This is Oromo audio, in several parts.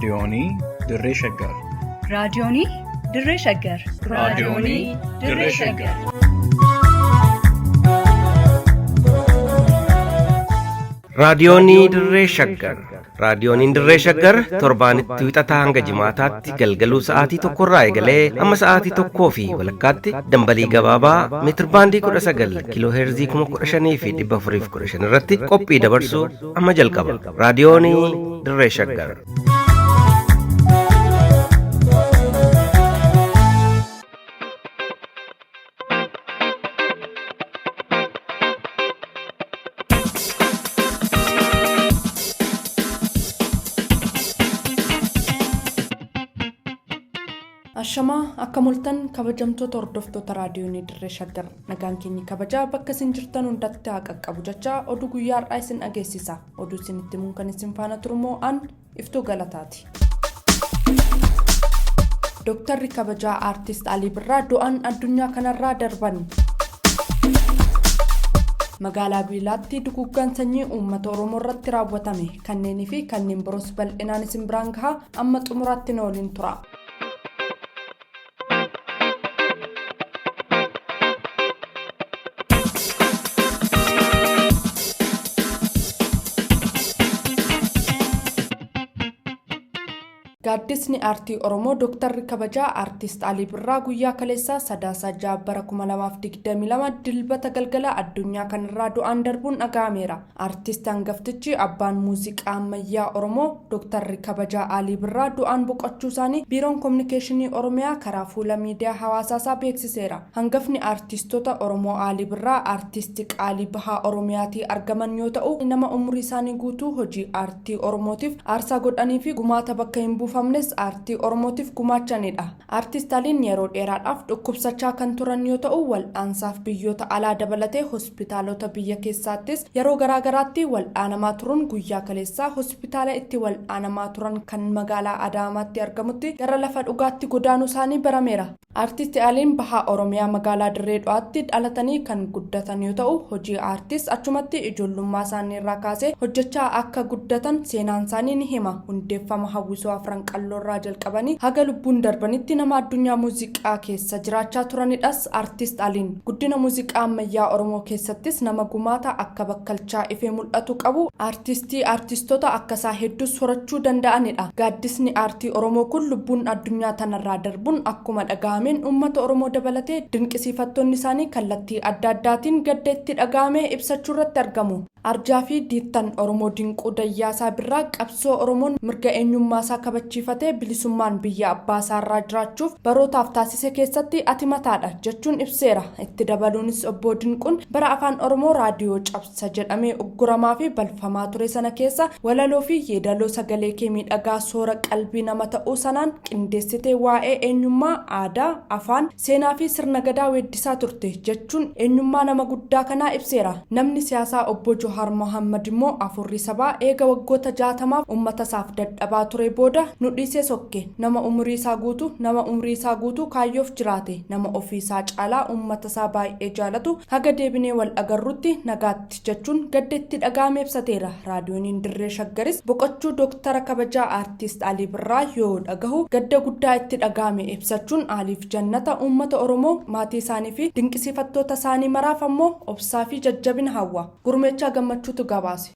Raadiyoonii Dirree Shaggar. Raadiyoonii Dirree Shaggar. Raadiyoonii Dirree Shaggar. Raadiyoonii Dirree Shaggar. Raadiyooniin Dirree Shaggar torbaanitti wixataa hanga jimaataatti galgaluu sa'aatii tokkorraa eegalee hamma sa'aatii tokkoo fi walakkaatti dambalii gabaabaa meetirbaandii 19 kiiloo heerzii 15,415 irratti qophii dabarsuu amma jalqaba. Raadiyoonii Dirree Shaggar. Ashamaa akka mul'atan kabajamtoota hordoftoota raadiyoonii Dirree Shaggar nagaan keenya kabajaa bakka isin jirtan hundatti haa qaqqabu jecha oduu guyyaa har'aa isin dhageessisa. Oduu isinitti himuun kan isin faana turummoo an iftuu galataati. Dooktarri kabajaa aartist Alii Birraa du'aan addunyaa kanarraa darban. Magaalaa Biilaatti duguggaan sanyii uummata Oromoo irratti raawwatame kanneenii fi kanneen biroos bal'inaan isin biraan gaha amma xumuraatti na waliin tura. Gaaddisni aartii Oromoo Dooktarri kabajaa aartist Alii Birraa guyyaa kaleessaa Sadaasaa 6 bara 2022 dilbata galgala addunyaa kanarraa du'aan darbuun dhaga'ameera. Aartist hangaftichi abbaan muuziqaa ammayyaa Oromoo Dooktarri kabajaa Alii Birraa du'aan boqochuu isaanii Biiroon Kominikeeshinii Oromiyaa karaa fuula miidiyaa hawaasaa beeksiseera. Hangafni aartistoota Oromoo Alii Birraa aartisti qaalii bahaa Oromiyaatii argaman yoo ta'u nama umurii isaanii guutuu hojii aartii Oromootiif aarsaa godhanii fi gumaata bakka hin buufamnes aartii Oromootiif gumaachanidha. Aartist Aliin yeroo dheeraadhaaf dhukkubsachaa kan turan yoo ta'u wal'aansaaf biyyoota alaa dabalatee hospitaalota biyya keessaattis yeroo garaagaraatti wal'aanamaa turuun guyyaa kaleessaa hospitaala itti wal'aanamaa turan kan magaalaa Adaamaatti argamutti gara lafa dhugaatti godaanuu isaanii barameera. Aartist Aliin bahaa Oromiyaa magaalaa Dirree Dhawaatti dhalatanii kan guddatan yoo ta'u hojii aartis achumatti ijoollummaa isaanii irraa kaasee hojjechaa akka guddatan seenaan isaanii ni hima. Hundeeffama hawwisoo afran qalloo irraa jalqabanii haga lubbuun darbanitti nama addunyaa muuziqaa keessa jiraachaa turanidhas aartist Aliin. Guddina muuziqaa ammayyaa Oromoo keessattis nama gumaata akka bakkalchaa ifee mul'atu qabu aartistii aartistoota akkasaa hedduus horachuu danda'anidha. Gaaddisni aartii Oromoo kun lubbuun addunyaa tanarraa darbuun akkuma dhaga'ameen uummata Oromoo dabalatee dinqisiifattoonni isaanii kallattii adda addaatiin gadda itti dhaga'ame ibsachuu irratti argamu. Arjaa fi diittan Oromoo Dinquu Dayyaasaa Birraa qabsoo Oromoon mirga eenyummaasaa kabachiifatee bilisummaan biyya abbaasaa irraa jiraachuuf barootaaf taasise keessatti ati mataadha jechuun ibseera. Itti dabaluunis obbo Dinquun bara afaan Oromoo raadiyoo cabsa jedhamee ugguramaa fi balfamaa ture sana keessa walaloo fi yeedaloo sagalee kee miidhagaa soora qalbii nama ta'uu sanaan qindeessitee waa'ee eenyummaa, aadaa, afaan, seenaa fi sirna gadaa weeddisaa turte jechuun eenyummaa nama guddaa kanaa ibseera. Namni siyaasaa obbo Johaar Mohammad immoo afurri sabaa eega waggoota 60f uummata isaaf dadhabaa ture booda nu dhiisee sokke. Nama umurii isaa guutuu nama umurii isaa guutuu kaayyoof jiraate nama ofii isaa caalaa uummata isaa baay'ee jaalatu haga deebinee wal agarrutti nagaatti jechuun gadda itti dhaga'ame ibsateera. Raadiyooniin Dirree Shaggaris boqochuu Dooktara kabajaa aartist Alii Birraa yoo dhagahu gadda guddaa itti dhaga'ame ibsachuun Aliif jannata uummata Oromoo maatii isaanii fi dinqisiifattoota isaanii maraaf ammoo obsaa fi jajjabina hawwa. Gurmeechaa Gammachuutu gabaase.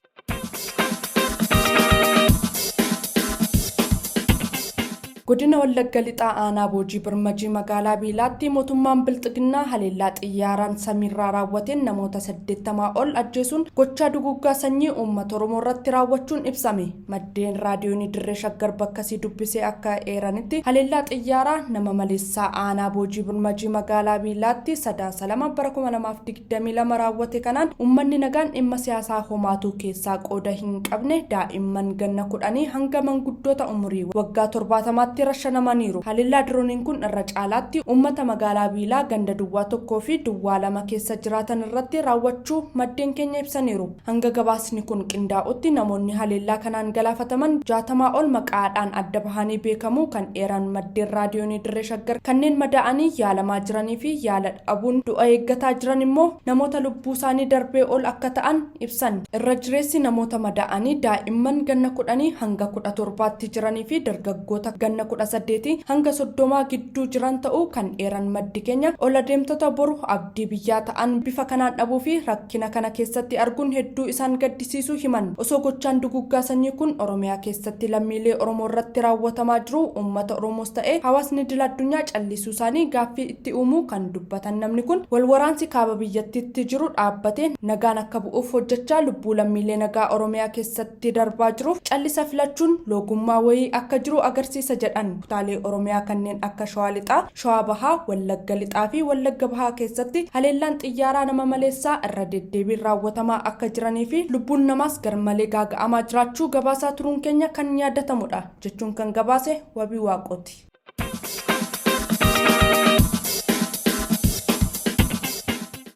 Godina Wallagga Lixaa Aanaa Boojii Birmajii magaalaa Biilaatti mootummaan Bilxiginnaa haleellaa xiyyaaraan samiirraa raawwateen namoota 80 ol ajjeesuun gochaa duguggaa sanyii uummata Oromoo irratti raawwachuun ibsame. Maddeen raadiyoonii Dirree Shaggar bakkasii dubbisee akka eeranitti haleellaa xiyyaaraa nama maleessaa Aanaa Boojii Birmajii magaalaa Biilaatti Sadaasa 2 bara 2022 raawwate kanaan uummanni nagaan dhimma siyaasaa homaatuu keessaa qooda hin qabne daa'imman ganna 10 hanga manguddoota umurii waggaa 70tti guutummaatti rashanamaniiru. Haleellaa dirooniin kun irra caalaatti uummata magaalaa Biilaa ganda duwwaa 1 fi duwwaa 2 keessa jiraatan irratti raawwachuu maddeen keenya ibsaniiru. Hanga gabaasni kun qindaa'utti namoonni haleellaa kanaan galaafataman 60 ol maqaadhaan adda bahanii beekamuu kan eeran maddeen Raadiyoonii Dirree Shaggar kanneen madaa'anii yaalamaa jiranii fi yaala dhabuun du'a eeggataa jiran immoo namoota lubbuusaanii darbee ol akka ta'an ibsan. Irra jireessi namoota madaa'anii daa'imman ganna kudhanii hanga 17tti jiranii fi dargaggoota ganna 18 hanga 30 gidduu jiran ta'uu kan eeran maddi keenya ol adeemtota boru abdii biyyaa ta'an bifa kanaan dhabuu fi rakkina kana keessatti arguun hedduu isaan gaddisiisuu himan. Osoo gochaan duguggaa sanyii kun Oromiyaa keessatti lammiilee Oromoo irratti raawwatamaa jiru uummata Oromoos ta'ee hawaasni idil addunyaa callisuu isaanii gaaffii itti uumuu kan dubbatan namni kun wal waraansi kaaba biyyattiitti jiru dhaabbatee nagaan akka bu'uuf hojjechaa lubbuu lammiilee nagaa Oromiyaa keessatti darbaa jiruuf callisa filachuun loogummaa wayii akka jiru agarsiisa jedhan. Kutaalee Oromiyaa kanneen akka Shawaa Lixaa, Shawaa Bahaa, Wallagga Lixaa fi Wallagga Bahaa keessatti haleellaan xiyyaaraa nama maleessaa irra deddeebiin raawwatamaa akka jiranii fi lubbuun namaas garmalee gaaga'amaa jiraachuu gabaasaa turuun keenya kan yaadatamudha jechuun kan gabaase Wabii Waaqooti.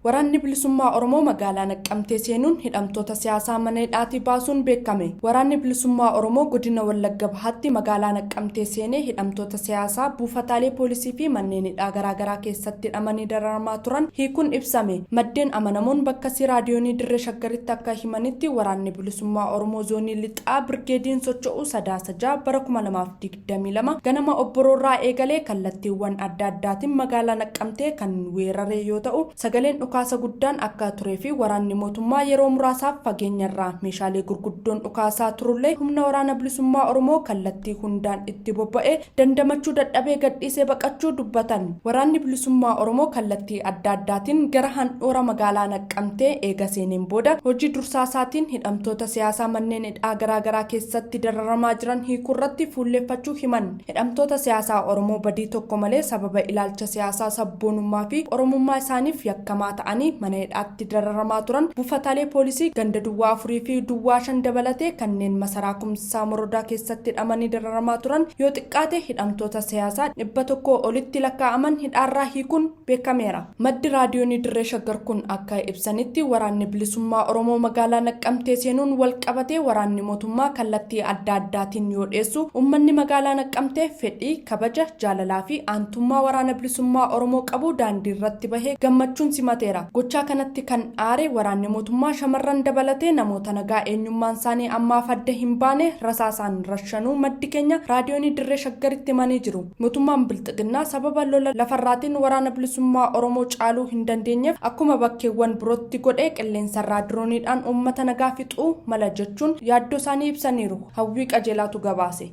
Waraanni Bilisummaa Oromoo magaalaa Naqqamtee seenuun hidhamtoota siyaasaa mana hidhaatii baasuun beekame. Waraanni Bilisummaa Oromoo godina Wallagga Bahaatti magaalaa Naqqamtee seenee hidhamtoota siyaasaa buufataalee poolisii fi manneen hidhaa garaagaraa keessatti hidhamanii dararamaa turan hiikuun ibsame. Maddeen amanamoon bakkasii Raadiyoonii Dirree Shaggaritti akka himanitti Waraanni Bilisummaa Oromoo Zoonii Lixaa Birgeediin socho'u Sadaasa 6 bara 2022 ganama obboroorraa eegalee kallattiiwwan adda addaatiin magaalaa Naqqamtee kan weerare yoo ta'u, sagaleen dhukaasa guddaan akka turee fi waraanni mootummaa yeroo muraasaaf fageenyarraa meeshaalee gurguddoon dhukaasaa turullee humna Waraana Bilisummaa Oromoo kallattii hundaan itti bobba'e dandamachuu dadhabee gadhiisee baqachuu dubbatan. Waraanni Bilisummaa Oromoo kallattii adda addaatiin gara handhuura magaalaa Naqqamtee eega seeneen booda hojii dursaasaatiin hidhamtoota siyaasaa manneen hidhaa garaagaraa keessatti dararamaa jiran hiikuurratti fuulleeffachuu himan. Hidhamtoota siyaasaa Oromoo badii tokko malee sababa ilaalcha siyaasaa sabboonummaa fi Oromummaa isaaniif yakkamaa ta'anii mana hidhaatti dararamaa turan buufataalee poolisii ganda duwwaa 4 fi duwwaa 5 dabalatee kanneen masaraa Kumsaa Morodaa keessatti hidhamanii dararamaa turan yoo xiqqaate hidhamtoota siyaasaa 100 olitti lakkaa'aman hidhaarraa hiikuun beekameera. Maddi Raadiyoonii Dirree Shaggar kun akka ibsanitti Waraanni Bilisummaa Oromoo magaalaa Naqqamtee seenuun wal qabatee waraanni mootummaa kallattii adda addaatiin yoo dheessu uummanni magaalaa Naqqamtee fedhii, kabaja, jaalalaa fi aantummaa Waraana Bilisummaa Oromoo qabu daandiirratti bahee gammachuun simateera. Gochaa kanatti kan aare waraanni mootummaa shamarran dabalatee namoota nagaa eenyummaan isaanii ammaaf adda hin baane rasaasaan rashanuu maddi keenya Raadiyoonii Dirree Shaggaritti himanii jiru. Mootummaan Bilxiginnaa sababa lola lafarraatiin Waraana Bilisummaa Oromoo caaluu hin dandeenyeef akkuma bakkeewwan birootti godhe qilleensarraa dirooniidhaan uummata nagaa fixuu mala jechuun yaaddoo isaanii ibsaniiru. Hawwii Qajeelaatu gabaase.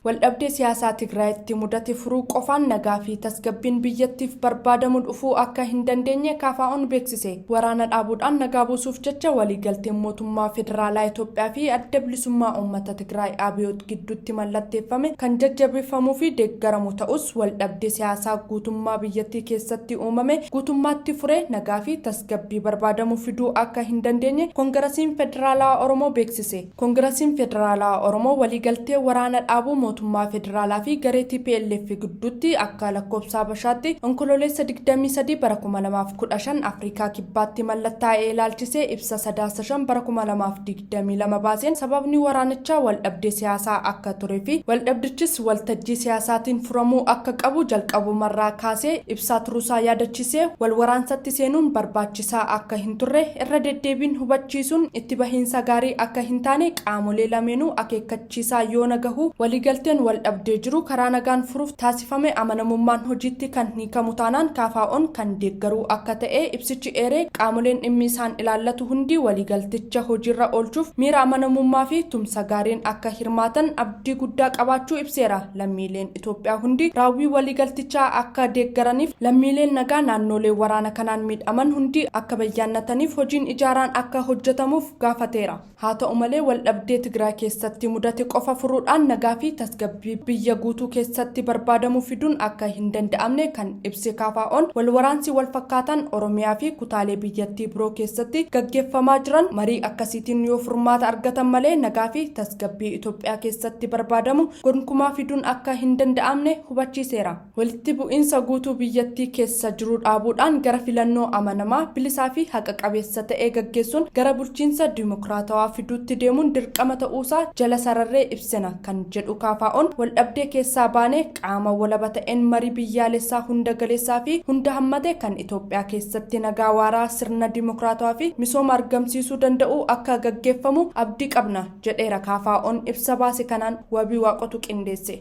Waldhabdee siyaasaa Tigraayitti mudate furuu qofaan nagaa fi tasgabbiin biyyattiif barbaadamu dhufuu akka hin dandeenye KFO'n beeksise. Waraana dhaabuudhaan nagaa buusuuf jecha waliigalteen mootummaa Federaalaa Itoophiyaa fi Adda Bilisummaa Uummata Tigraay ABUT gidduutti mallatteeffame kan jajjabeeffamuu fi deeggaramu ta'us waldhabdee siyaasaa guutummaa biyyattii keessatti uumame guutummaatti furee nagaa fi tasgabbii barbaadamu fiduu akka hin dandeenye Kongarasiin Federaalawaa Oromoo beeksise. Kongirasiin Federaalawaa Oromoo waliigaltee waraana dhaabuu mootummaa federaalaa fi garee tplf gidduutti akka lakkoofsa Habashaatti Onkololeessa 23 bara 2015 Afrikaa Kibbaatti mallattaa'e ilaalchisee ibsa Sadaasa 5 bara 2022 baaseen sababni waraanichaa waldhabdee siyaasaa akka ture fi waldhabdichis waltajjii siyaasaatiin furamuu akka qabu jalqabumarraa kaasee ibsaa turuusaa yaadachiisee walwaraansatti seenuun barbaachisaa akka hin turre irra deddeebiin hubachiisuun itti bahiinsa gaarii akka hin taane qaamolee lameenuu akeekkachiisaa yoona gahuu waliigalteen waldhabdee jiru karaa nagaan furuuf taasifame amanamummaan hojiitti kan hiikamu taanaan KFOn kan deeggaruu akka ta'e ibsichi eeree qaamoleen dhimmi isaan ilaallatu hundi waliigalticha hojiirra oolchuuf miira amanamummaa fi tumsa gaariin akka hirmaatan abdii guddaa qabaachuu ibseera. Lammiileen Itoophiyaa hundi raawwii waliigaltichaa akka deeggaraniif lammiileen nagaa naannoolee waraana kanaan miidhaman hundi akka bayyaannataniif hojiin ijaaraan akka hojjetamuuf gaafateera. Haa ta'u malee waldhabdee Tigraay keessatti mudate qofa furuudhaan nagaa fi tasgabbii biyya guutuu keessatti barbaadamu fiduun akka hin danda'amne kan ibse KFO'n, wal waraansi wal fakkaataan Oromiyaa fi kutaalee biyyattii biroo keessatti gaggeeffamaa jiran marii akkasiitiin yoo furmaata argatan malee nagaa fi tasgabbii Itoophiyaa keessatti barbaadamu gonkumaa fiduun akka hin danda'amne hubachiiseera. Walitti bu'iinsa guutuu biyyattii keessa jiru dhaabuudhaan gara filannoo amanamaa, bilisaa fi haqa qabeessa ta'e gaggeessuun gara bulchiinsa dimokiraatawaa fiduutti deemuun dirqama ta'uusaa jala sararree ibsina kan jedhu KFO'n, waldhabdee keessaa baanee qaama walaba ta'een marii biyyaalessaa hunda galeessaa fi hunda hammate kan Itoophiyaa keessatti nagaa waaraa, sirna dimokiraatawaa fi misooma argamsiisuu danda'u akka gaggeeffamu abdii qabna jedheera KFO'n ibsa baase kanaan. Wabii Waaqotu qindeesse.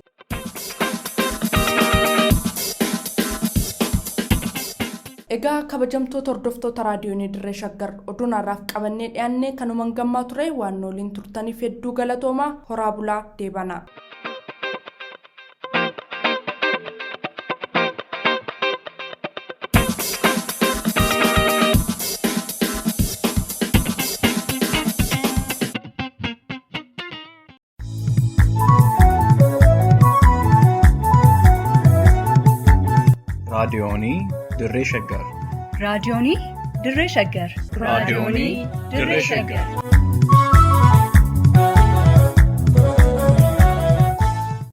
Egaa kabajamtoota hordoftoota Raadiyoonii Dirree Shaggar, oduun har'aaf qabannee dhiyaannee kanumaan gammaa ture. Waan waliin turtaniif hedduu galatoomaa. Horaa bulaa, deebanaa. Raadiyoonii Dirree Shaggar. Raadiyoonii Dirree Shaggar. Raadiyoonii Dirree Shaggar.